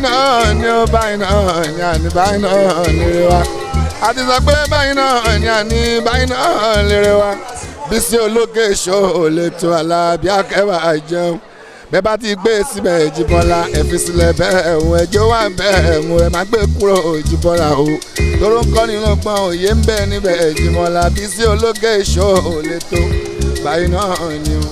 náà ni ó báyìí náà ni àní báyìí náà lérè wa. A ti sọ pé báyìí náà ni àní báyìí náà lérè wa. Bísí Ológe Show lè tó Àlàbí akẹ́wà jẹun. Bẹ́ẹ̀ bá ti gbé síbẹ̀ Jíbọ́lá, ẹ fi sílẹ̀ bẹ́ẹ̀ ẹ̀hún ẹjọ́ wà bẹ́ẹ̀ ẹ̀hún ẹ má gbé kúrò Jíbọ́lá o. Tóró ń kọ́ni lọ́gbọ́n òye ń bẹ níbẹ̀ Jíbọ́lá. Bísí Ológe Show lè tó báyìí náà ni o.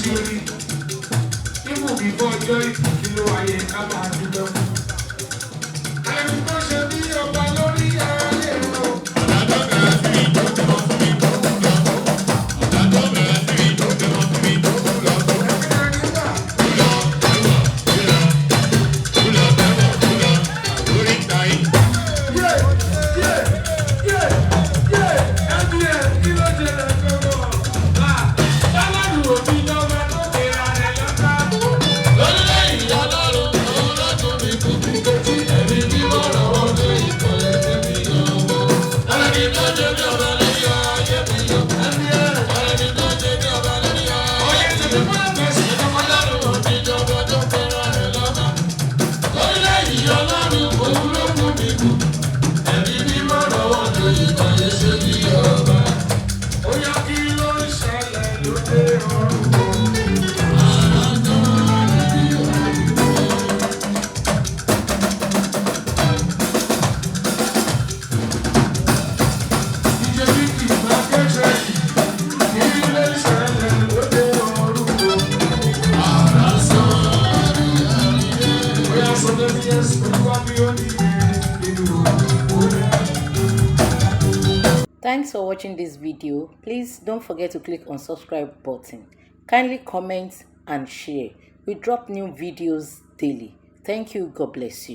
ti rí ibù bíbọ́ ọjọ́ ìbí kí ló wáyé ká máa dúpẹ́ fún. Ẹni tó ṣe bí ọba lórí ayé o. Yé yé yé yé MBN kí ló ṣẹlẹ̀ gbọ́dọ̀? Bálàlù òbí lọ́ba tó bẹ̀rẹ̀ rẹ̀ lọ́ta. Oyè tètè fún ẹ̀fẹ̀ sí ọmọ. Ó yá kí ló ń ṣẹlẹ̀ lóde ọ̀run o? Ìjẹ́ bí kì í máa kẹ́sẹ̀ kí ló ń ṣẹlẹ̀ lóde ọ̀run o? Ó yá sọ lórí ẹ̀sùn olúwa mi ó ní ìlú òkú. Thanks for watching this video. Please don't forget to click on subscribe button. Kindly comment and share. We drop new videos daily. Thank you. God bless you.